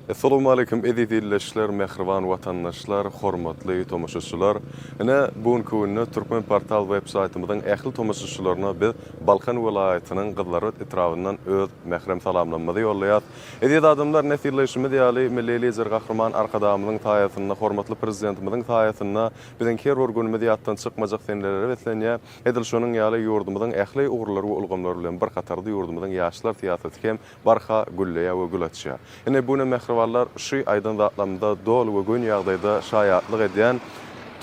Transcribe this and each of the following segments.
Essalawmaleýkim eziz ildeşler, mähriban watandaşlar, hormatly tomaşaçylar! Ine, bu günki günde Türkmen Portal web saýtymyzyň ähli tomaşaçylaryna biz Balkan welaýatynyň Gyzlarbat etrabyndan öz mährem salamlarymyzy ýollaýas. Eziz adamlar, ine synlaýşymyz ýaly, Milli Lider Gahryman Arkadagymyzyň saýasynda, hormatly Prezidentimiziň saýasynda biziň her bir günümiz ýatdan çykmajak senelere beslenýär. Edil şonuň ýaly, ýurdumyzyň ähli ugurlary we ulgamlary bilen bir hatarda ýurdumyzyň ýaşlar syýasaty hem barha gülleýär we gül açýar. Ine, bu günem mähribanlar, şu aýdan zatlarymyza doly we göni ýagdaýda şaýatlyk edýän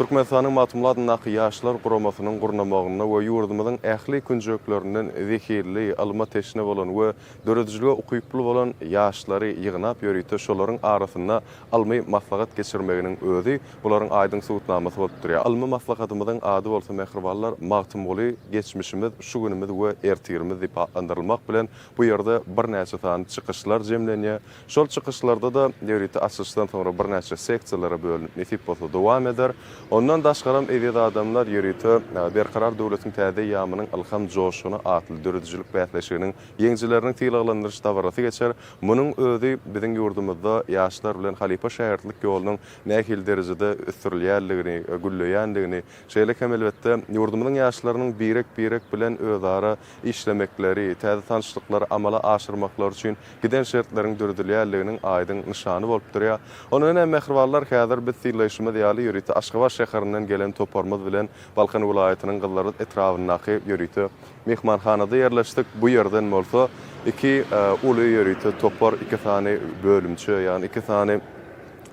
Türkmenistanyň Magtymguly adyndaky Ýaşlar guramasynyň gurnamagynda we ýurdumyzyň ähli künjeklerinden zehinli, ylma teşne bolan we döredijilige ukyply bolan ýaşlary ýygnap ýörite şolaryň arasynda ylmy maslahat geçirmeginiň özi bularyň aýdyň subutnamasy bolup durýar. Ylmy maslahatymyzyň ady bolsa mähribanlar, Magtymguly, geçmişimiz, şu günümiz we ertirimiz diýip atlandyrylmak bilen, Bu ýerde birnäçe sany çykyşlar jemlenýär. Şol çykyşlarda-da ýörite açylyşdan soňra birnäçe seksiýalara bölünip nesip bolsa dowam eder. Ondan daşgaram eziz adamlar ýörite Berkarar döwletiň täze eýýamynyň ylham joşguny atly döredijilik bäsleşiginiň ýeňijileriniň sylaglandyryş dabarasy geçer. Munuň özi biziň ýurdumyzda ýaşlar bilen halypa-şägirtlik ýolunyň nähili derejede ösdürilýändigini, gülleýändigini, şeýle hem elbetde ýurdumyzyň ýaşlarynyň birek-birek bilen özara işlemekleri, täze tanyşlyklary amala aşyrmaklary üçin giden şertleriň döredilýänliginiň aýdyň nyşany bolup durýar. Onda ine, mähribanlar, häzir biz synlaýşymyz ýaly, ýörite Aşgabat şäherinden gelen toparymyz bilen Balkan welaýatynyň Gyzlarbat etrabyndaky ýörite myhmanhanada ýerleşdik. Bu ýerden bolsa iki uly ýörite topar, iki sany bölümçe, ýagny iki sany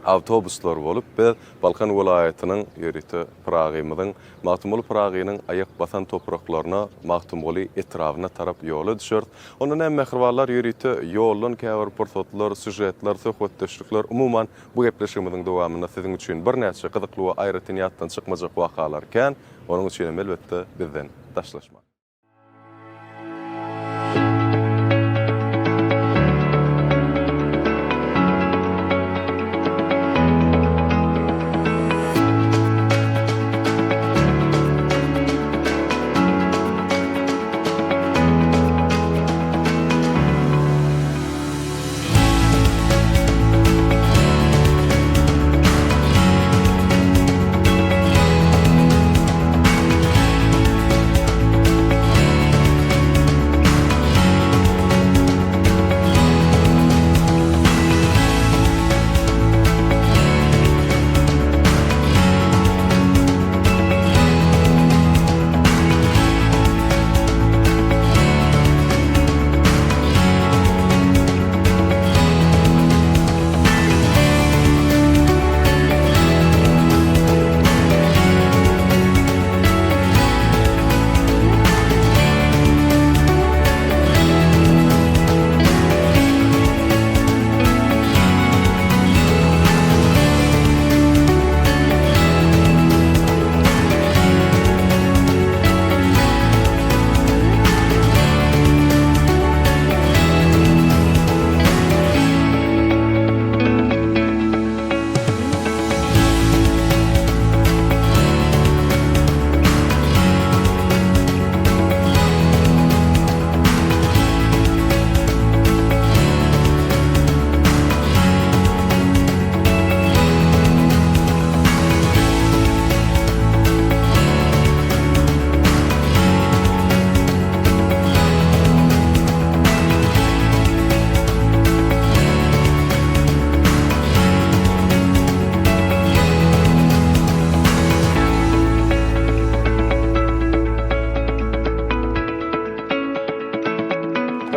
awtobuslar bolup, biz Balkan welaýatynyň ýörite Pyragymyzyň Magtymguly Pyragynyň aýak basan topraklaryna, Magtymguly etrabyna tarap ýola düşeris. Onda näme mähribanlar, ýörite ýoldan käbir pursatlar, sýužetler, söhbetdeşlikler, umuman, bu gepleşigimiziň dowamynda siziň üçin birnäçe gyzykly we aýratyn ýatdan çykmajak wakalar kän. Onuň üçinem elbetde bizden daşlaşmaň.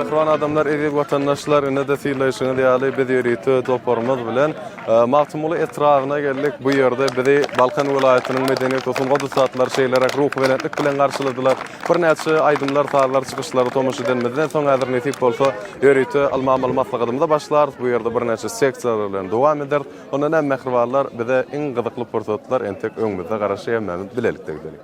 Mähriban adamlar, eziz watandaşlar, ine-de synlaýşyňyz ýaly biz ýörite toparymyz bilen e, Magtymguly etrabyna geldik. Bu ýerde bizi Balkan welaýatynyň medeniýet we sungat ussatlary şeýleräk ruhubelentlik bilen garşyladylar. Birnäçe aýdymlar, sazlar, çykyşlara tomaşa edenimizden soň häzir nesip bolsa ýörite ylmy-amaly maslahatymyza başlarys. Bu ýerde birnäçe seksiýalar bilen dowam ederis. Onda näme mähribanlar, bize iň gyzykly pursatlar entek öňümizde garaşýar, hemmämiz bilelikde gideliň.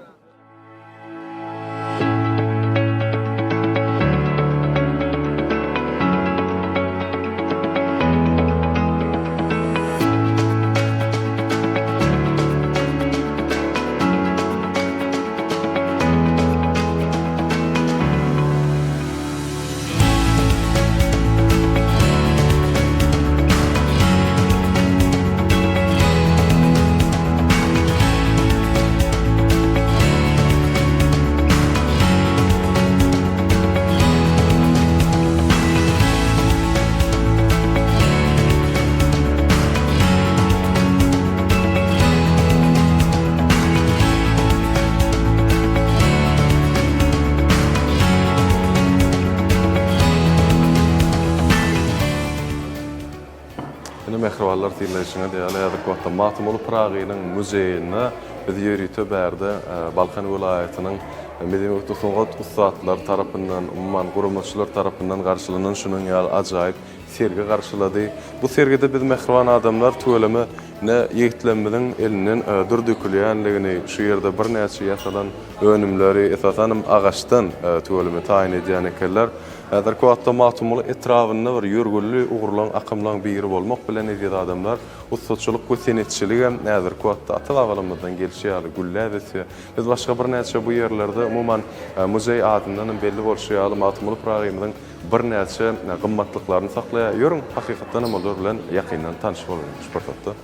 Ine, mähribanlar, synlaýşyňyz ýaly, häzirki wagtda Magtymguly Pyragynyň muzeýinde biz ýörite bärde Balkan welaýatynyň medeniýet we sungat ussatlary tarapyndan, umuman, guramaçylar tarapyndan garşylanan şunuň ýaly ajaýyp sergi garşylady. Bu sergide biz mähriban adamlar tüweleme ine ýigitlerimiziň elinden dür dökülýänligini, şu ýerde birnäçe ýasalan önümleri, esasan hem agaçdan tüweleme taýyn edýän ekenler. Häzirki wagtda Magtymguly etrabynda bir ýörgünli ugurlaryň, akymlaryň biri bolmak bilen eziz adamlar, ussaçylyk we senetçiligem häzirki wagtda ata-babalarymyzdan gelşi ýaly gülläp ösýär. Biz başga birnäçe bu ýerlerde, umuman, muzeý adyndan hem belli bolşy ýaly, Magtymguly Pyragymyzyň birnäçe gymmatlyklaryny saklaýar. Ýörüň, hakykatdan hem olar bilen ýakyndan tanyş bolalyň şu pursatda.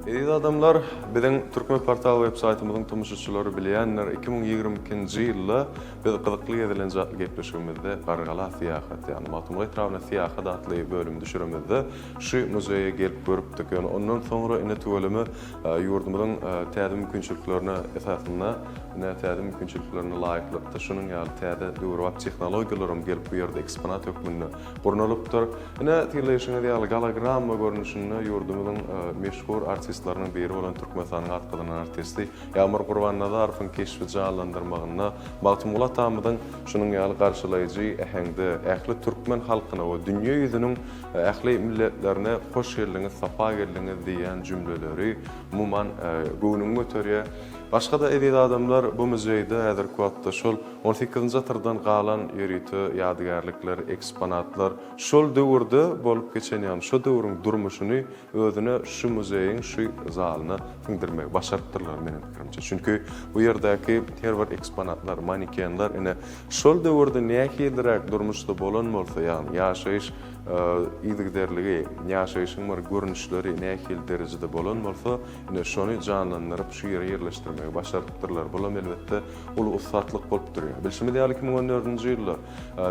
Eziz adamlar, biziň Türkmen portal web saýtymyzyň tomaşaçylary bilýändir, 2022-nji ýylda biz Gyzykly gezelenç atly gepleşigimizde Gargala syýahat, ýagny Magtymguly etrabyna syýahat atly bölümi düşüremizde şu muzeýe gelip görüpdik. Ýöne ondan soňra ine tüweleme ýurdumyzyň täze mümkinçiliklerine esasynda ine täze mümkinçiliklerine laýyklykda şunuň ýaly täze döwrebap tehnologiýalaram gelip bu ýerde eksponat hökmünde gurnalypdyr. Ine, synlaýşyňyz ýaly, gologramma görnüşinde ýurdumyzyň meşhur artistleriniň biri bolan Türkmenistanyň at gazanan artisti Ýagmyr Gurbannazarowyň keşbi janlandyrmagynda Magtymguly atamyzyň şunuň ýaly garşylaýjy äheňde ähli türkmen halkyna we dünýe ýüzüniň ähli milletlerine hoş geldiňiz, sapa geldiňiz diýýän jümleleri, umuman, göwnüňi göterýär. Başga-da, eziz adamlar, bu muzeýde häzirki wagtda şol on sekizinji asyrdan galan ýörite ýadygärlikler, eksponatlar, şol döwürde bolup geçen, ýagny şo döwrüň durmuşyny özüne şu muzeýiň şu zalyna siňdirmegi başarypdyrlar, meniň pikirimçe. Çünki bu ýerdäki her bir eksponatlar, manekenler, ine, şol döwürde nähiliräk durmuşda bolan bolsa, ýagny ýaşaýyş yzygiderligi, ýaşaýşyň bir görnüşleri nähili derejede bolan bolsa, Ine, şony janlandyryp, şu ýere ýerleşdirmegi başarypdyrlar. Bulam, elbetde, uly ussatlyk bolup durýar. Bilşimiz ýaly, 2014-nji ýylda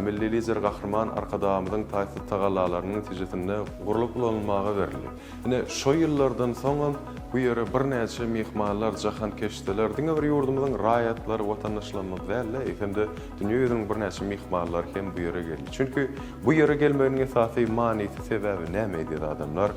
Milli Lider Gahryman Arkadagymyzyň taýsyz tagallalarynyň netijesinde gurlup ulanylmaga berildi. Ine, şo ýyllardan soňam bu ýere birnäçe myhmanlar, jahankeşdeler, diňe bir ýurdumyzyň raýatlary, watandaşlarymyz däl-de, eýsem-de, dünýä ýüzüniň birnäçe myhmanlary hem bu ýere geldi. Çünki bu ýere gelmeginiň esasy manysy, sebäbi näme, eziz adamlar?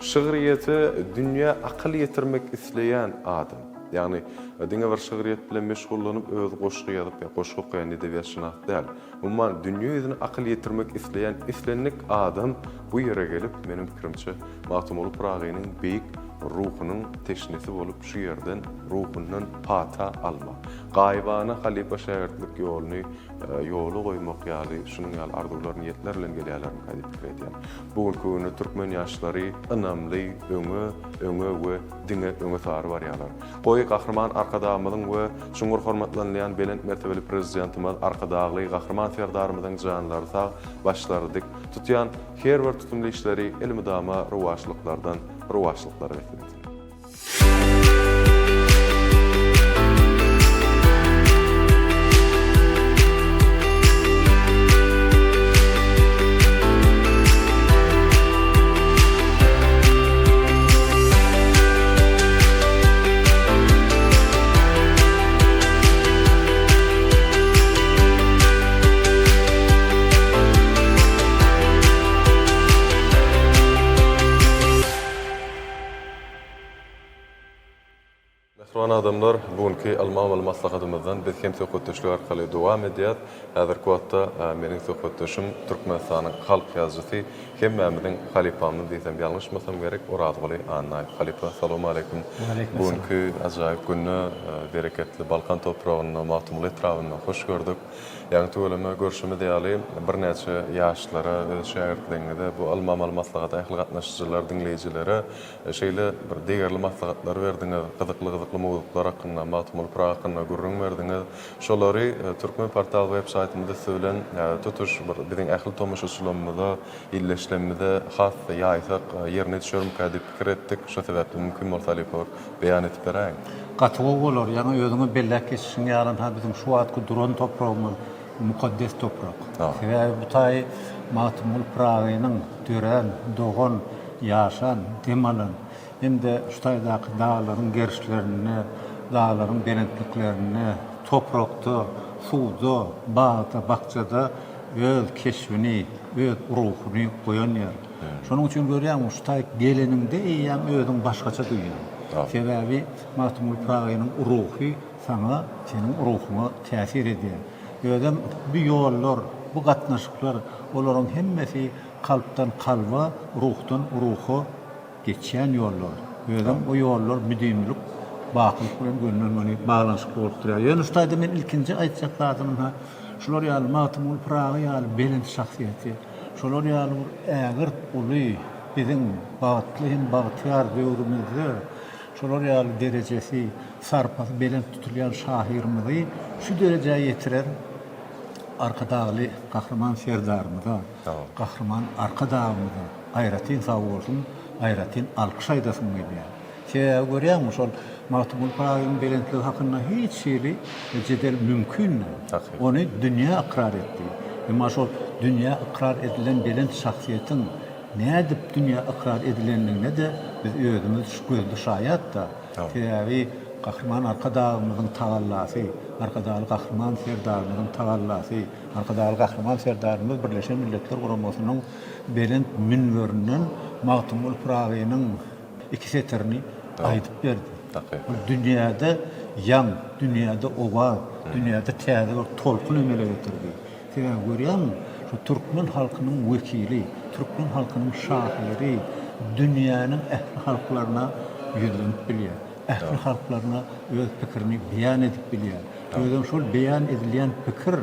Şygryýete dünýä akyl ýetirmek isleýän adam, ýagny diňe bir şygryýet bilen meşgullanyp özi goşgy ýazyp ýa goşgy okaýan edebiýatşynas däl. Umuman, dünýe ýüzüne akyl ýetirmek isleýän islendik adam bu ýere gelip, meniň pikirimçe, Magtymguly Pyragynyň beýik ruhunyň teşnesi bolup şu ýerden ruhundan pata almak, gaýybana halypa-şägirtlik ýoluny ýola goýmak ýaly şunuň ýaly arzuwlar, niýetler bilen gelýärlermikä diýip pikir edýän. Bu günki günde türkmen ýaşlary ynamly öňe, öňe we diňe öňe sary barýarlar. Goý, Gahryman Arkadagymyzyň we çuňňur hormatlanylýan belent mertebeli Prezidentimiz Arkadagly Gahryman Serdarymyzyň janlary sag, başlary dik, tutýan her bir tutumly işleri elmydama rowaçlyklardan rowaçlyklara beslensin! Mähriban adamlar, bu günki ylmy-amaly maslahatymyzdan biz hem söhbetdeşlik arkaly dowam edýäs. Häzirki wagtda meniň söhbetdeşim Türkmenistanyň halk ýazyjysy, hemmämiziň halypamyz diýsem ýalňyşmasam gerek, Orazguly Annaýew. Halypa, salowmaleýkim. Waleýkim Bu essalam. günki ajaýyp günde bereketli Balkan topragynda, Magtymguly etrabynda hoş gördük. Ýaňy tüweleme görşümiz ýaly, birnäçe ýaşlara, öz şägirtleriňize, bu ylmy-amaly maslahata ähli gatnaşyjylar, diňleýjilere şeýle bir degerli maslahatlary berdiňiz, gyzykly-gyzykly mowzuklar hakynda, Magtymguly Pyragy hakynda gürrüň berdiňiz. Şolary Türkmenportal web saýtymyz üsti bilen tutuş bir biziň ähli tomaşaçylarymyza, ildeşlerimize has-da ýaýsak, ýerine düşermikä diýip pikir etdik. Şo sebäpli mümkin bolsa halypa bir beýan edip beräýiň. Gaty gowy bolar. Ýaňy özüňem belläp geçişiň ýaly, biziň şu wagtky duran topragymyz mukaddes toprak. Sebäbi bu taýy Magtymguly Pyragynyň dörän, dogan, ýaşan, dem alan hem-de şu taýdaky daglaryň gerişlerinde, daglaryň belentliklerinde, toprakda, suwda, bagda, bakjada öz keşbini, öz ruhuny goýan ýer. Şonuň üçin görýäňmi, şu taýyk geleniňde eýýäm özüň başgaça duýýaň. Sebäbi Magtymguly Pyragynyň ruhy saňa, seniň ruhuňa täsir edýär. Özem bu ýollar, bu gatnaşyklar, olaryň hemmesi kalpdan kalba, ruhdan ruha geçýän ýollar. Özem o ýollar müdimilik, bakylyk bilen gönden-göni baglanyşykly bolup durýar. Ýöne şu taýda men ilkinji aýtjak zadym ynha, şular ýaly Magtymguly Pyragy ýaly belent şahsyýeti, şolar ýaly bir ägirt uly biziň bagtly hem bagtyýar döwrümizde şolar ýaly derejesi, sarpasy belent tutulýan şahyrymyzy şu derejä ýetiren Arkadagly Gahryman Serdarymyza, Gahryman Arkadagymyza aýratyn sag bolsun, aýratyn alkyş aýdasym gelýär. Sebäbi görýäňmi, şol Magtymguly Pyragynyň belentligi hakynda hiç hili jedel mümkin däl. Ony dünýä ykrar etdi. Emma şol dünýä ykrar edilen belent şahsyýetiň nädip dünýä ykrar edilendigine-de biz özümiz şu gözli şaýat-da. Sebäbi Gahryman Arkadagymyzyň tagallasy, Arkadagly Gahryman Serdarymyzyň tagallasy, Arkadagly Gahryman Serdarymyz Birleşen Milletler Guramasynyň belent münberinden Magtymguly Pyragynyň iki setirini aýdyp berdi. Ol dünýäde ýaň, dünýäde owaz, dünýäde täze bir tolkun emele getirdi. Sebäbi görýäňmi, şu türkmen halkynyň wekili, türkmen halkynyň şahyry dünýäniň ähli halklaryna ýüzlenip bilýär. Ähli halklaryna öz pikirini beýan edip bilýär. Özem şol beýan edilýän pikir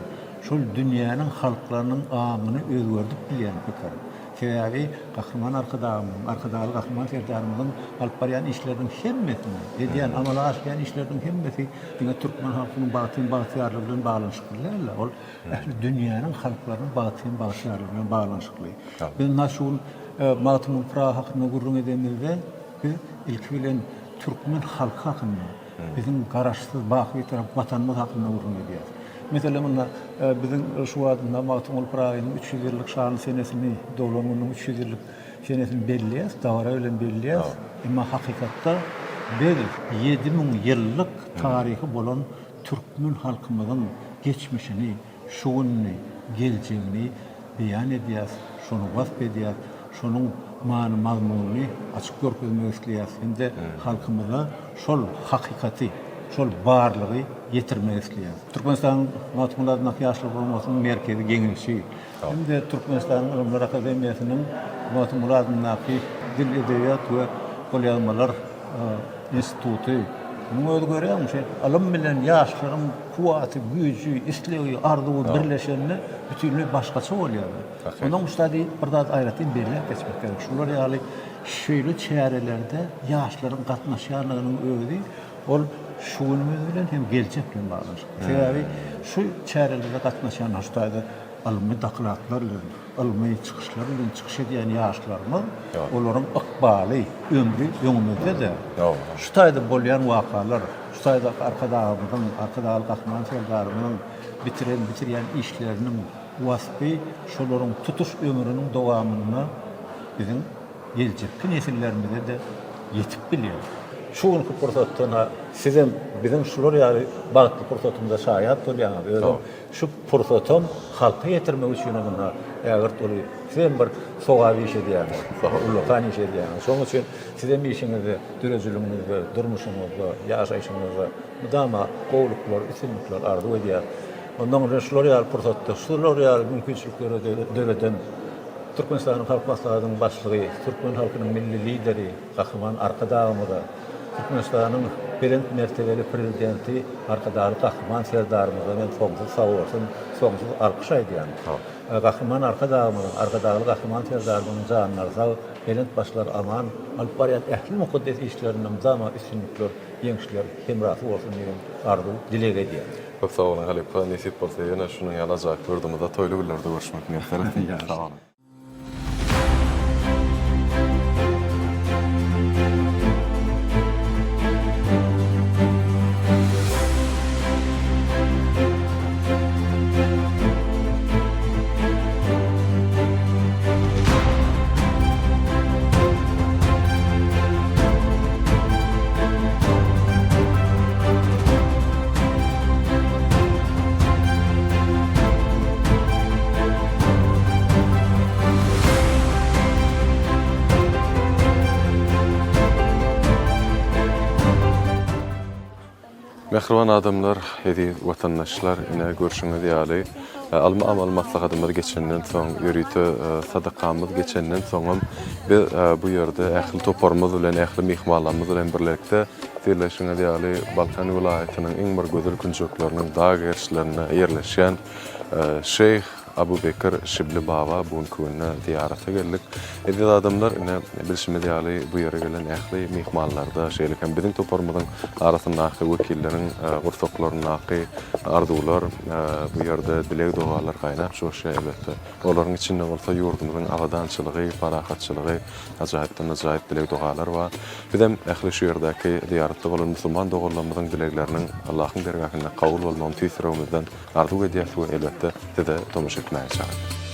şol dünýäniň halklarynyň aňyny özgerdip bilýän pikir. Sebäbi Gahryman Arkadagymyzyň, Arkadagly Gahryman Serdarymyzyň alyp barýan işleriniň hemmesinde, edýän, amala aşyrýan işleriniň hemmesi diňe türkmen halkynyň bagty hem bagtyýarlygy bilen baglanyşykly däl-de, ol ähli dünýäniň halklarynyň bagty hem bagtyýarlygy bilen baglanyşykly. Biz ynha şu gün Magtymguly Pyragy hakynda gürrüň edenimizde, biz ilki bilen türkmen halky hakynda, biziň Garaşsyz, baky Bitarap Watanymyz hakynda gürrüň edýäris. Meselem, ynha, biziň şu wagt ynha Magtymguly Pyragynyň 300 ýyllyk şanly senesini, doglan gününiň 300 ýyllyk senesini belleýäris, dabara bilen belleýäris. Emma hakykatda biz 7000 ýyllyk taryhy bolan türkmen halkymyzyň geçmişini, şu gününi, geljegini beýan edýäris, şony wasp edýäris, şonuň many-mazmunyny açyp görkezmek isleýäris hem-de halkymyza şol hakykaty, şol barlygy ýetirmek isleýäris. Türkmenistanyň Magtymguly adyndaky Ýaşlar guramasynyň Merkezi Geňeşi hem-de Türkmenistanyň Ylymlar akademiýasynyň Magtymguly adyndaky Dil, edebiýat we golýazmalar instituty, munuň özi görýäňmi, şu ylym bilen ýaşlaryň kuwwaty, güýji, islegi, arzuwy birleşende bütinleý başgaça bolýar. Ondan ussady bir zat aýratyn belläp geçmek gerek. Şular ýaly şeýle çärelerde ýaşlaryň gatnaşýanlygynyň özi ol şu günümiz bilen hem geljek bilen baglanyşykly. Sebäbi şu çärelere gatnaşýan şu taýda ylmy dokladlar bilen, ylmy çykyşlar bilen çykyş edýän ýaşlarymyz, olaryň ykbaly, ömri öňümizde-de. Şu taýda bolýan wakalar, şu taýda Arkadagymyzyň, Arkadagly Gahryman Serdarymyzyň bitiren, bitirýän işleriniň waspy şolaryň tutuş ömrüniň dowamynda biziň geljekki nesillerimize-de ýetip bilýär. Şu günki pursatdan-a sizem biziň şular ýaly bagtly pursatymyza şaýat bolýaňyz. Özem şu pursatam halka ýetirmek üçinem ynha ägirt uly sizem bir sogap iş edýäňiz. Ullakan iş edýäňiz. Şonuň üçin sizem işiňizde, döredijiligiňizde, durmuşyňyzda, ýaşaýşyňyzda mydama gowulyklar, üstünlikler arzuw edýäris. Ondan öň şular ýaly pursatda, şular ýaly mümkinçilikleri döreden Türkmenistanyň Halk Maslahatynyň Başlygy, türkmen halkynyň Milli Lideri Gahryman Arkadagymyza, Türkmenistanyň belent mertebeli Prezidenti Arkadagly Gahryman Serdarymyza men soňsuz sagbolsun, soňsuz alkyş aýdýan. Gahryman Arkadagymyzyň, Arkadagly Gahryman Serdarymyzyň janlary sag, belent başlary aman, alyp barýan ähli mukaddes işlerinde mydama üstünlikler, ýeňişler hemrasy bolsun diýen arzuw, dileg edýän. Köp sag boluň halypa, nesip bolsa ýene şunuň ýaly ajaýyp ýurdumyzda toýly günlerde görüşmek miýesser etsin. Sag boluň. Mähriban adamlar, eziz watandaşlar, ine görşüňiz ýaly, ylmy-amaly maslahatymyz geçenden soň, ýörite sadakamyz geçenden soňam biz bu ýerde ähli toparymyz bilen, ähli myhmanlarymyz bilen birlikde Dileýşiňiz ýaly, Balkan welaýatynyň iň bir gözel künjekleriniň dag gerişlerinde ýerleşýän Şeýh Abu Bekir Şibli baba bu günki günde zyýarata geldik. Eziz adamlar, ine, bilşimiz ýaly, bu ýere gelen ähli myhmanlarda, şeýle hem biziň toparymyzyň arasyndaky wekilleriň gursaklaryndaky arzuwlar, bu ýerde dileg-dogalar gaýnap joşýar, elbetde. Olaryň içinde bolsa ýurdumyzyň abadançylygy, parahatçylygy, Ajaýypdan-ajaýyp dileg-dogalar bar. Bizem ähli şu ýerdäki zyýaratda bolan musulman doganlarymyzyň dilegleriniň Allahyň dergähinde kabul bolmagyny tüýs ýüregimizden arzuw edýäs we elbetde size tomaşa etmäge çagyrýas.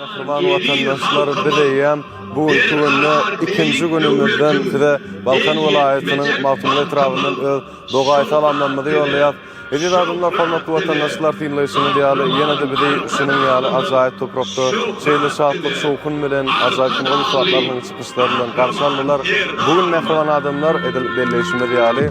Mähriban watandaşlar, biz eýýäm bu günki günde ikinji günümizden size Balkan welaýatynyň Magtymguly etrabyndan öz dogaýy salamlarymyzy ýollaýas. Eziz adamlar, hormatly watandaşlar, synlaýşyňyz ýaly, ýene-de bizi şunuň ýaly ajaýyp toprakda şeýle şatlyk-şowhun bilen, ajaýyp sungat ussatlarynyň çykyşlary bilen garşy aldylar. Bu gün mähriban adamlar, edil belleýşimiz ýaly,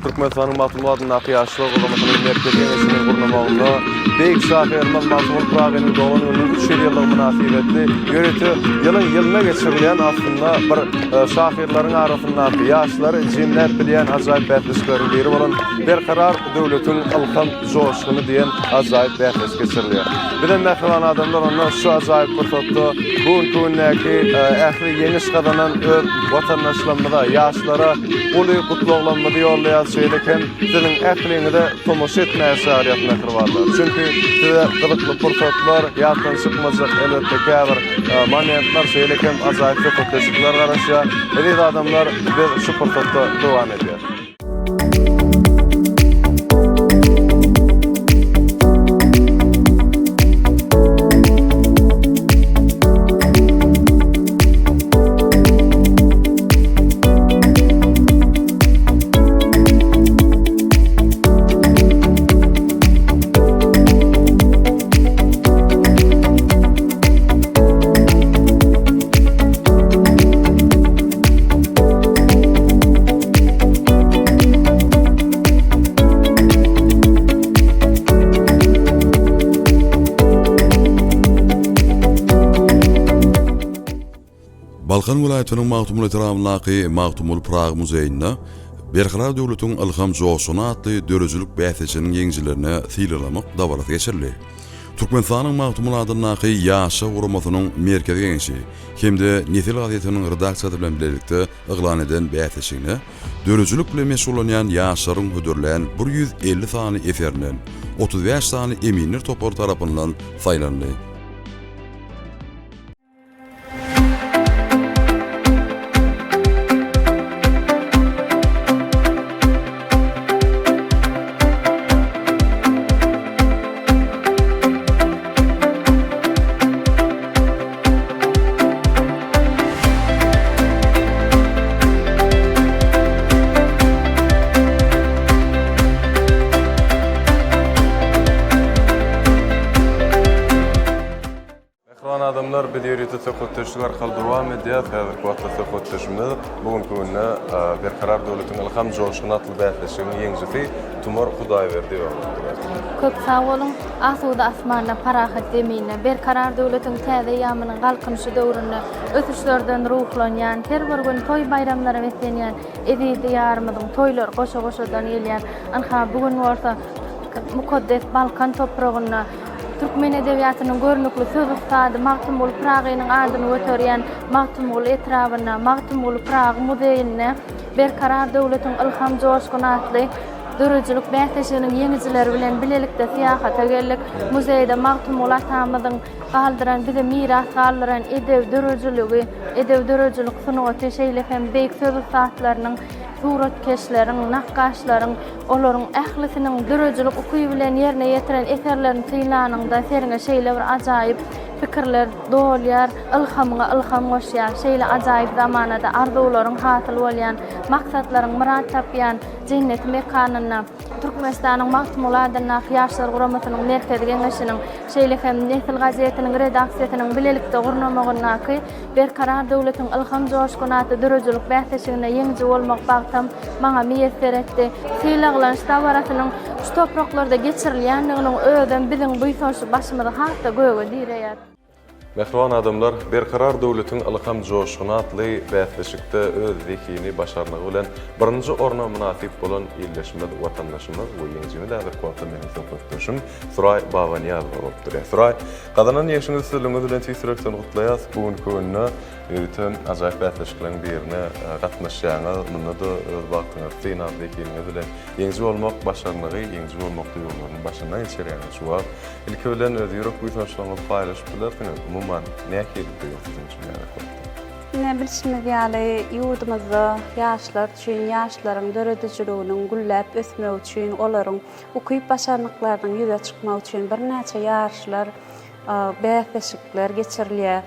Türkmenistanyň Magtymguly adyndaky Ýaşlar guramasynyň Merkezi Geňeşiniň gurnamagynda beýik şahyrymyz Magtymguly Pyragynyň doglan gününiň 300 ýyllygy mynasybetli ýörite ýylyň ýylyna geçirilýän aslynda bir e, şahyrlaryň arasyndaky ýaşlary jemläp bilýän ajaýyp bäsleşikleriň biri bolan Berkarar döwletiň ylham joşguny diýen ajaýyp bäsleşik geçirilýär. Bizem mähriban adamlar onda şu ajaýyp pursatda bu günki gündäki e, ähli ýeňiş gazanan öz watandaşlarymyza, ýaşlara uly gutlaglarymyzy ýollaýarys, şeýle hem siziň ähliňize tomaşa etmäge çagyrýarys mähribanlar. Çünki size gyzykly pursatlar, ýatdan çykmajak elbetde käbir e, momentler, şeýle hem ajaýyp söhbetdeşlikler garaşýar. Eziz adamlar, biz şu pursatda dowam edýäris. Balkan welaýatynyň Magtymguly etrabyndaky Magtymguly Pyragy muzeýinde Berkarar döwletiň ylham joşguny atly döredijilik bäsleşiginiň ýeňijilerine sylaglamak dabarasy geçirildi. Türkmenistanyň Magtymguly adyndaky Ýaşlar guramasynyň Merkezi Geňeşi hem-de Nesil gazetiniň redaksiýasy bilen bilelikde yglan eden bäsleşigine döredijilik bilen meşgullanýan ýaşlaryň hödürlän 150 sany eserinden 35 sany eminler topary tarapyndan saýlandy. Mähriban adamlar, biz ýörite söhbetdeşlik arkaly dowam edýäris. Häzirki wagtda söhbetdeşimiz bu günki günde Berkarar döwletiň ylham joşguny atly bäsleşigiň ýeňijisi Tumar Hudaýberdiýewa bolup durýar. Köp sag boluň! Asuda asmanda, parahat zeminde, Berkarar döwletiň täze eýýamynyň Galkynyşy döwründe ösüşlerden ruhlanýan, her bir gün toý-baýramlara beslenýän eziz Diýarymyzyň toýlary goşa-goşadan gelýär. Ynha, bu gün bolsa mukaddes Balkan topragynda Türkmen edebiýatynyň görnükli söz ussady Magtymguly Pyragynyň adyny göterýän Magtymguly etrabynda, Magtymguly Pyragy muzeýinde Berkarar döwletiň ylham joşguny atly döredijilik bäsleşiginiň ýeňijileri bilen bilelikde syýahata geldik. Muzeýde Magtymguly atamyzyň galdyran, bize miras galdyran edebi döredijiligi, edebi döredijilik sungaty, şeýle hem beýik söz ussatlarynyň, suratkeşleriň, nakgaşlaryň, Olaryň ählisiniň döredijilik ukyby bilen ýerine ýetiren eserlerini synlanyňda seriňe şeýle bir ajaýyp pikirler dolýar, ylhamyňa ylham goşýar. Şeýle ajaýyp zamanada arzuwlaryň hasyl bolýan, maksatlaryň myrat tapýan jenneti mekanynda Türkmenistanyň Magtymguly adyndaky Ýaşlar guramasynyň Merkezi Geňeşiniň, şeýle hem Nesil gazetiniň redaksiýasynyň bilelikde gurnamagyndaky Berkarar döwletiň ylham joşguny atly döredijilik bäsleşiginde ýeňiji bolmak bagtam maňa miýesser etdi. Sylaglanyş dabarasynyň şu topraklarda geçirilýändiginiň özem biziň buýsançly başymyzy has-da göge direýär. Mähriban adamlar, Berkarar döwletiň ylham joşguny atly bäsleşikde öz zehini, başarnygy bilen birinji orna mynasyp bolan ildeşimiz, watandaşymyz we ýeňijimiz häzirki wagtda meniň söhbetdeşim Suraý Babanyýazowa bolup durýar. Suraý, Gazanan ýeňşiňizi üstünligiňiz bilen tüýs ýürekden gutlaýas. Bu günki günde ýörite ajaýyp bäsleşikleriň birine gatnaşýaňyz. Munda-da öz bagtyňyzy synap, zehiniňiz bilen ýeňiji bolmak başarnygy, ýeňiji bolmak duýgularyny başyndan geçirýäňiz şu wagt. Ilki bilen öz ýürek buýsançlaryňyzy paýlaşyp bilersiňiz. Umuman, nähili duýgy siziň üçin häzirki wagtda? Ine, bilşimiz ýaly, ýurdumyzda ýaşlar üçin, ýaşlaryň döredijiliginiň gülläp ösmegi üçin, olaryň ukyp-başarnyklarynyň ýüze çykmagy üçin birnäçe ýaryşlar, bäsleşikler geçirilýär.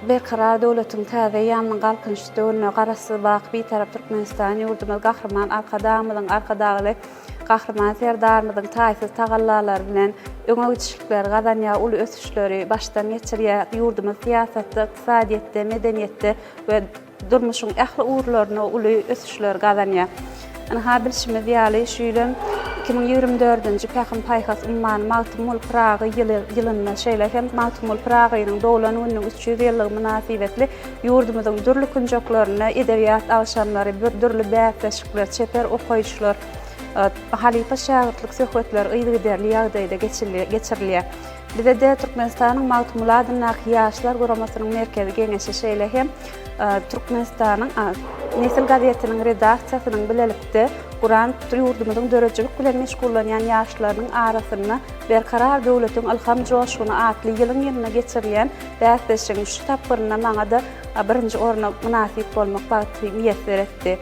Berkarar döwletiň täze eýýamynyň Galkynyş döwründe Garaşsyz, baky Bitarap Türkmenistan ýurdumyz Gahryman Arkadagymyzyň, Arkadagly Gahryman Serdarymyzyň taýsyz tagallalary bilen öňe gidişlikleri gazanýar, uly ösüşleri başdan geçirýär. Ýurdumyz syýasatda, ykdysadyýetde, medeniýetde we durmuşyň ähli ugurlarynda uly ösüşleri gazanýar. Ynha, bilşimiz ýaly, şu ýyl hem 2024-nji Pähim-paýhas ummany Magtymguly Pyragy ýyly ýylynda, şeýle hem Magtymguly Pyragynyň doglan gününiň 300 ýyllygy mynasybetli ýurdumyzyň dürli künjeklerinde edebiýat agşamlary, dürli bäsleşikler, çeper okaýyşlar, halypa-şägirtlik söhbetleri yzygiderli ýagdaýda geçirilýär. Bize-de Türkmenistanyň Magtymguly adyndaky Ýaşlar guramasynyň Merkezi Geňeşi, şeýle hem Türkmenistanyň Nesil gazetiniň redaksiýasynyň bilelikde guran ýurdumyzyň döredijilik bilen meşgullanýan ýaşlarynyň arasynda Berkarar döwletiň ylham joşguny atly ýylyň-ýylyna geçirilýän bäsleşigiň şu tapgyrynda maňa-da birinji orna mynasyp bolmak bagty miýesser etdi.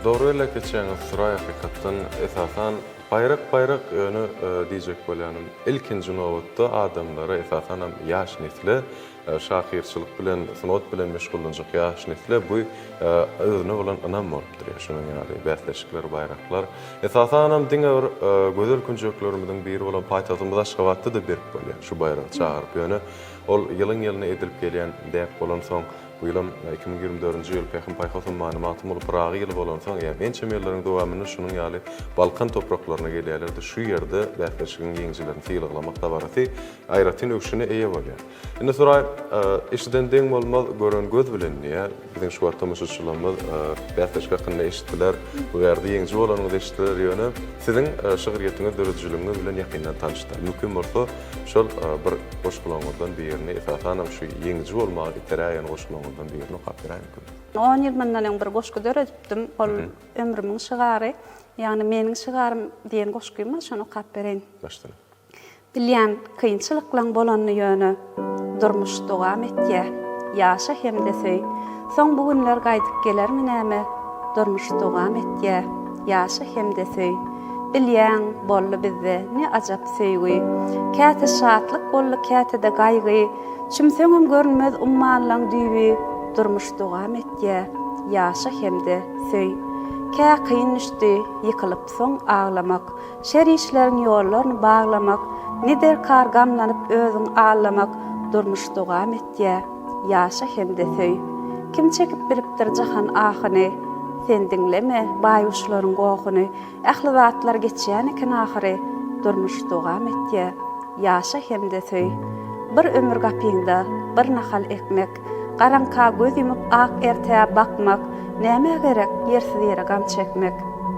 Dogry belläp geçýäňiz Suraý hakykatdan esasan Baýrak baýrak ýöne diýjek bolýanym ilkinji nobatda adamlara esasanam ýaş nesle şahyrçylyk bilen sungat bilen meşgullanjak ýaş nesle bu özüne bolan ynam bolup durýar şunuň ýaly bäsleşikler baýraklar esasanam diňe bir gözel künjeklerimiziň biri bolan paýtagtymyz Aşgabatda-da berip bolýar şu baýragy çagyryp ýöne ol ýylyň ýylyna edilip gelýän däp bolansoň. Bu ýylam 2024-nji ýyl Pähim-paýhas ummany Magtymguly Pyragy ýyly bolansoň, ýa ençeme ýyllaryň dowamynda şunuň ýaly Balkan topraklaryna gelýärler-de, şu ýerde bäsleşigiň ýeňijilerini sylaglamak dabarasy aýratyn öwşüne eýe bolýar. Indi Suraý, eşiden deň bolmaz, gören göz bilen diýýär. Biziň şu wagt tomaşaçylarymyz bäsleşik hakynda eşitdiler, bu ýerde ýeňiji bolanyňyzy eşitdiler, ýöne siziň şygryýetiňiz, döredijiligiňiz bilen ýakyndan tanyşdylar. Mümkin bolsa, şol bir goşgularyňyzdan birini, esasanam şu ýeňiji bolmaga iteräýen goşgularyňyzdan birini okap beräýiň kömek. On ýyl mundan öň bir goşgy döredipdim. Ol Ömrümiň şygary, ýagny Meniň şygarym diýen goşgym bar, şony okap bereýin. Başdan. Bilýän kynçylyklaň bolanyny ýöne durmuş dowam etýä ýaşa hemde söý soň bu günler gaýdyp gelermi näme durmuş dowam etýä ýaşa hemde söý bilýäň boldy bizde ne ajap söýgi käte şatlyk boldy kätede gaýgy çümseňem görünmez ummanlaň düýbi durmuş dowam etýä ýaşa hemde söý kä kyn düşdi ýykylyp soň aglamak Şer işleriň ýollarny baglamak, Ne derkar gamlanyp özüň allamak, Durmuş dowam etýä, ýaşa hem-de söý. Kim çekip bilipdir jahan ahyny, Sen diňleme baýguşlaryň gohuny, Ähli zatlar geçýän eken ahyry, Durmuş dowam etýä, ýaşa hem-de söý. Bir ömür gapyňda bir nahal ekmek, Garaňka göz ýumup ak ertä bakmak, Nämä gerek ýersiz ýere gam çekmek,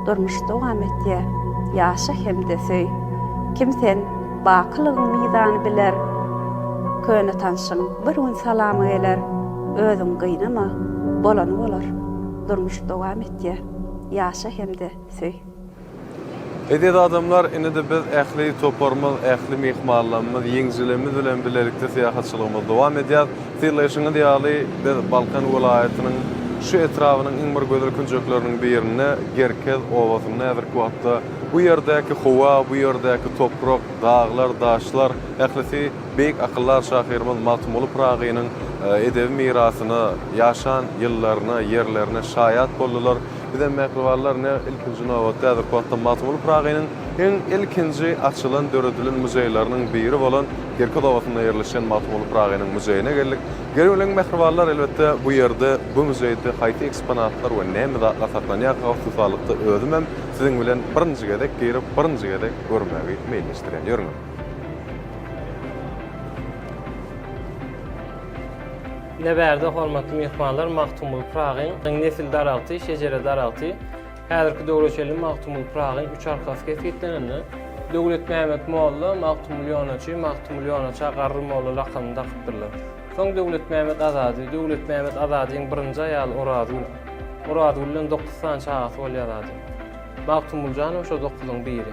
Durmuş dowam etýä, ýaşa hem-de söý. Kim sen, bakylygyň mizany biler, Köne tanşyň bir gün salamy geler, Özüň gynama, bolany bolar, Durmuş dowam etýä, ýaşa hem-de söý. Eziz adamlar, indi-de biz ähli toparymyz, ähli myhmanlarymyz, ýeňijilerimiz bilen bilelikde syýahatçylygymyzy dowam edýäris. Synlaýşyňyz ýaly, biz Balkan welaýatynyň şu etrabynyň iň bir gözel künjekleriniň birinde, Gerkez obasynda häzirki wagtda. Bu ýerdäki howa, bu ýerdäki toprak, daglar, daşlar, ählisi beýik akyldar şahyrymyz Magtymguly Pyragynyň edebi mirasyna, ýaşan ýyllaryna, ýerlerine şaýat boldular. Bizem mähribanlar ine ilkinji nobatda häzirki wagtda Magtymguly Pyragynyň iň ilkinji açylan döredilen muzeýleriniň biri bolan Gerkez obasynda ýerleşýän Magtymguly Pyragynyň muzeýine geldik. Geliň mähribanlar elbetde bu ýerde bu muzeýde haýsy eksponatlar we näme zatlar saklanýarka hususalykda özümem siziň bilen birinji gezek girip birinji gezek görmegi meýilleşdirýän. Ýörüň. Ine bärde hormatly myhmanlar Magtymguly Pyragyň nesil daragty, şejere daragty. Häzirki döwre çenli Magtymguly Pyragyň üç arkasy kesgitlenende, Döwletmämmet molla Magtymguly Ýonaçy, Magtymguly Ýonaça Garry molla lakamyny dakypdyrlar. Soň Döwletmämmet Azady, Döwletmämmet Azadyň birinji aýaly Orazgül. Orazgülden dokuz sany çagasy bolýar zady. Magtymgulyjanam şo dokuzyň biri.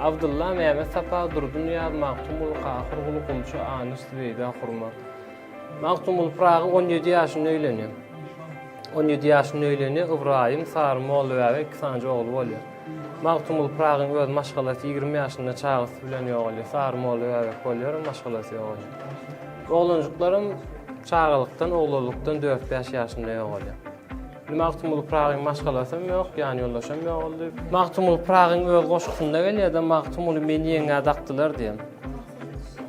Abdylla, Mämmet Sapa, Durdy Nyýaz, Magtymguly, Kahyrguly, Gulça, Anyş, Zübeýda, Hurma. Magtymguly Pyragy 17 ýaşynda öýlenýär. 17 ýaşynda öýlenýär, Ybraýym, Sary Mollabäbek iki sanyja ogly bolýar. Magtymguly Pyragyň öz maşgalasy 20 ýaşynda çagasy bilen ýogalýar. Sary Mollabäbek bolýar, maşgalasy ýogalýar. Oglanjyklaram çagalykdan, oglanlykdan 4-5 ýaşynda ýogalýar. Indi Magtymguly Pyragyň maşgalasam ýok, ýanýoldaşam ýogaldy. Magtymguly Pyragyň öz goşgusynda gelýär-de, Magtymguly meni ýeňňä dakdylar diýen.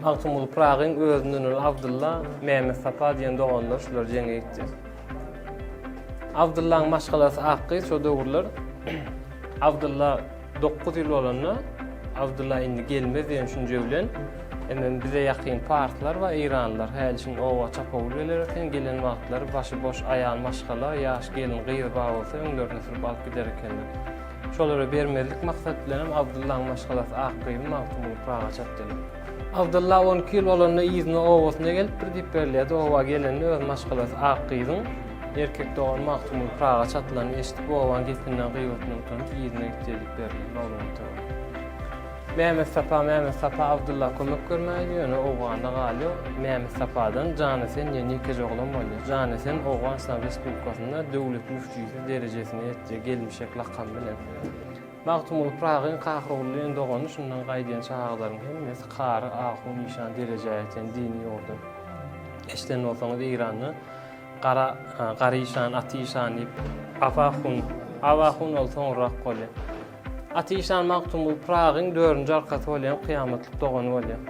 Magtymguly Pyragyň özünden uly Abdylla, Mehmet Sapa diýen doganlar şular jeňe gitdi. Abdyllaň maşgalasy Akgyz şo döwürler Abdylla 9 ýyl bolanda Abdylla indi gelmez diýen düşünje bilen hemem bize ýakyn parslar we eýranlylar häli şindi oba çapawul geler eken gelen wagtlary başy boş aýal maşgala ýaş gelin gyz bar bolsa öňlerine sürüp alyp gider ekenler. Şolara bermezlik maksat bilenem Abdyllaň maşgalasy Akgyzy Magtymguly Pyraga çatdylar. Abdylla 12 ýyl bolanda yzyna obasyna gelipdir diýip berilýärdi. Oba gelende öz maşgalasy Akgyzyň erkek dogany Magtymguly Pyraga çatylanyny eşidip, obaň gepinden, gyýbatyndan utanyp yzyna gitdi diýip berilýär maglumata görä. Mehmet Sapa Mehmet Sapa Abdylla kömek görmäge ýöne Owganda galýar. Mehmet Sapadan Janesen diýen ýekeje oglan bolýar. Janesen Owgan Yslam Respublikasynda döwlet müftüsi derejesine ýetýär gelmişek lakamy bilen. Magtymguly Pyragyň Kahyrguly diýen dogany şundan gaýdýan çagalaryň hemmesi kary, ahun, işan derejä ýeten dini ýurda. Eşiden bolsaňyz Eýranda Gara, Gary işan, Aty işan diýip Abahun, Abahun ol soňrak bolýar. Aty işan Magtymguly Pyragyň dördünji arkasy bolýan kyýamatlyk dogany bolýar.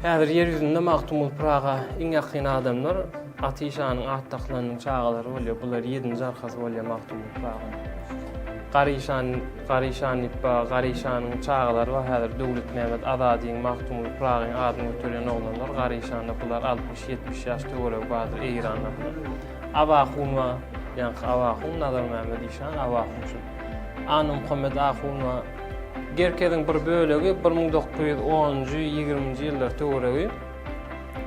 Häzir ýer ýüzünde Magtymguly Pyraga iň ýakyn adamlar. Atyşanyň at dakylanyň çagalary bolýar. Bular ýedinji arkasy bolýar Magtymguly Pyragynyň. Garyşan, Garyşan diýip bar, Garyşanyň çagalary bar häzir Döwletmämmet Azadyň, Magtymguly Pyragyň adyny göterýän oglanlar Garyşanda bular 60-70 ýaş töweregi bardyr Eýranda bular. Abahun bar, ýaňky Abahun Nazarmämmet işan Abahun şu. Annamuhammet ahun bar. Gerkeziň bir bölegi 1910-njy, 20-nji ýyllar töweregi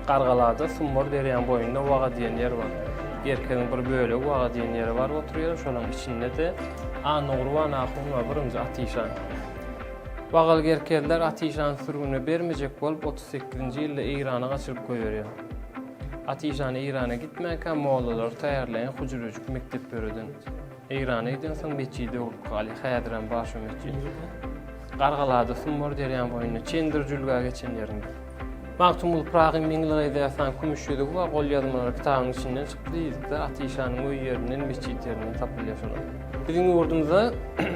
Gargalada Sumbar derýaň boýunda Waga diýen ýer bar. Gerkeziň bir bölegi Waga diýen ýere baryp oturýar. Şolaryň içinde-de Annagurban ahun bar, birinji Atyşan. Wagaly gerkezler Atyşany sürgüne bermejek bolup, 38-nji ýylda Eýrana gaçyryp goýberýär. Atyşan Eýrana gitmänkä mollalary taýýarlaýan hujrejik mekdep döreden. Eýrana gidensoň metjide öwrülip galýar. Häzirem bar şo metjit. Gargalada Sumbar derýaň boýunda, Çendir jülgä geçen ýerinde. Magtymguly Pyragyň Meňli gyzy ýasan kümüş ýüzügi bar, golýazmalary kitabyň içinden çykdy diýdikde, Atyşanyň öý ýerinden, metjit ýerinden tapylýar şolar. Biziň ýurdumyza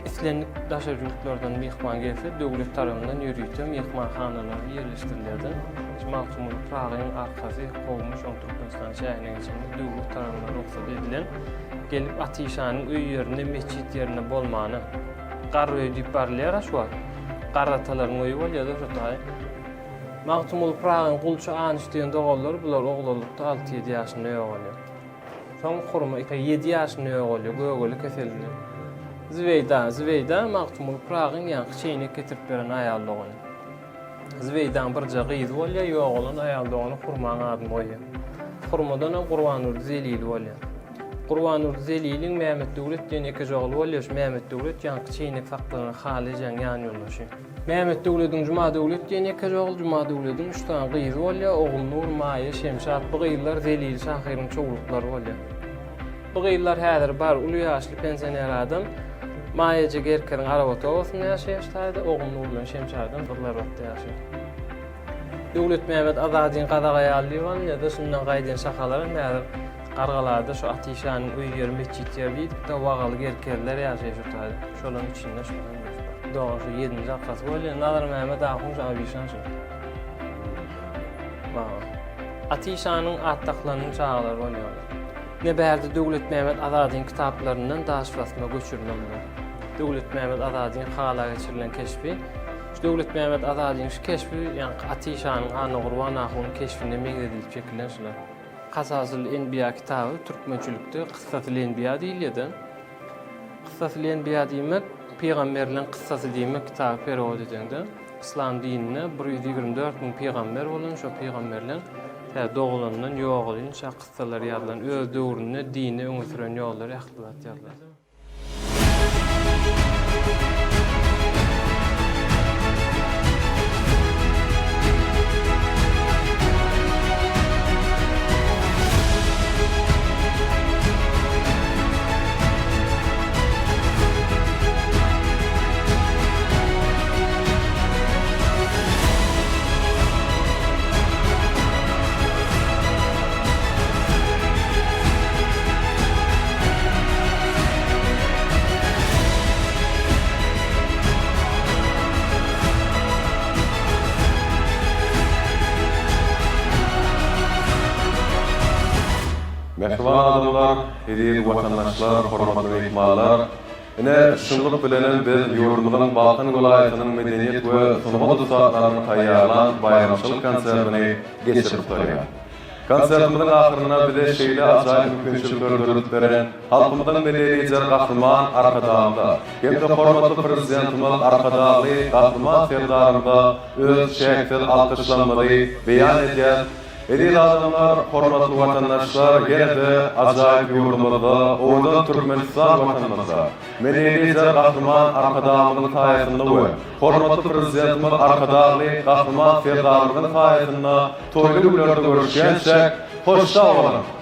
islendik daşary ýurtlardan myhman gelse, döwlet tarapyndan ýörite myhmanhanalar ýerleşdirilýärdi. Şu Magtymguly Pyragyň arkasy kowumy şoň Türkmenistan çägine geçende döwlet tarapyndan rugsat edilen gelip Atyşanyň öý ýerinde, metjit ýerinde bolmany. Garry öýi diýip barylýar-a şu wagt. Garry atalaryň öýi bolýar-da şo taý. Magtymguly Pyragyň Gulça Anyş diýen doganlary bular oglanlykda alty-ýedi ýaşynda ýogalýar. Soň Hurma ýedi ýaşynda ýogalýar gögele keselinden. Zübeýda, Zübeýda Magtymguly Pyragyň ýaňky çeýnek getirip beren aýal dogany. Zübeýdaň birje gyzy bolýar, ýogalan aýal dogany Hurmaň adyny goýýar. Hurmadanam Gurbandurdy Zelili bolýar. Gurbandurdy Zeliliň Mämmetdöwlet diýen ekeje ogly bolýar. Şu Mämmetdöwlet ýaňky çeýnek saklanan Haly ejäň ýanýoldaşy. Mämmetdöwlediň Jumadöwlet diýen ekeje ogly, Jumadöwlediň üç sany gyzy bolýar, Ogulnur, Maýa, Şemşat. Bu gyzlar Zelili şahyryň çowluklary bolýar. Bu gyzlar häzir bar, uly ýaşly pensioner adam. Maýa eje Gerkeziň Arabat obasynda ýaşaýar şu taýda, Ogulnur bilen Şemşadam Gyzlarbatda ýaşaýar. Döwletmämmet Azadyň gazak aýaly diýip alynýar-da, şundan gaýdan şahalar hem häzir Gargalada şu Atyşanyň öý ýeri metjit ýeri diýdik-de, wagaly gerkezler ýaşaýar şu taýda. Şolaryň içinde şular hem bar. Dogan şu ýedinji arkasy bolýar. Nazarmämmet ahun şu Abyşan şu. Baba. Atyşanyň at dakylanyň çagalary bolýarlar. Ne bärde Döwletmämmet Azadyň kitaplaryndan daşbasma göçürme bular. Döwletmämmet Azadyň hala geçirilen keşbi. Şu Döwletmämmet Azadyň şu keşbi ýaňky Atyşanyň Annagurban ahunyň keşbine meňzedilip çekilen şular. Kasasyl enbiýa kitaby türkmençilikde Kyssasyl enbiýa diýilýär-de. Kyssasyl enbiýa diýmek, pygamberleň kyssasy diýmek kitaby perewod edeňde. Yslam dininde 124 müň pygamber bolan, şo pygamberleň tä dogulandan ýogalynça kyssalary ýazylan, öz döwründe dini öňe süren ýollary ähli zat ýazylan. Mähriban adamlar, eziz watandaşlar, hormatly myhmanlar! Ine, şunluk bilenem biz ýurdumyzyň Balkan welaýatynyň medeniýet we sungat ussatlarynyň taýýarlan baýramçylyk konsertini geçirip gutarýarys. Konsertimiziň ahyrynda bize şeýle ajaýyp mümkinçilikleri döredip beren halkymyzyň Milli Lideri Gahryman Arkadagymyza hem-de hormatly Prezidentimiz Arkadagly Gahryman Serdarymyza öz çäksiz alkyşlarymyzy beýan edýäris. Eziz adamlar, hormatly watandaşlar, ýene-de ajaýyp ýurdumyzda, owadan Türkmenistan Watanymyzda Milli Lider Gahryman Arkadagymyzyň saýasynda we hormatly Prezidentimiz Arkadagly Gahryman Serdarymyzyň saýasynda Toýly günlerde görüşýänçäk, hoş sag boluň!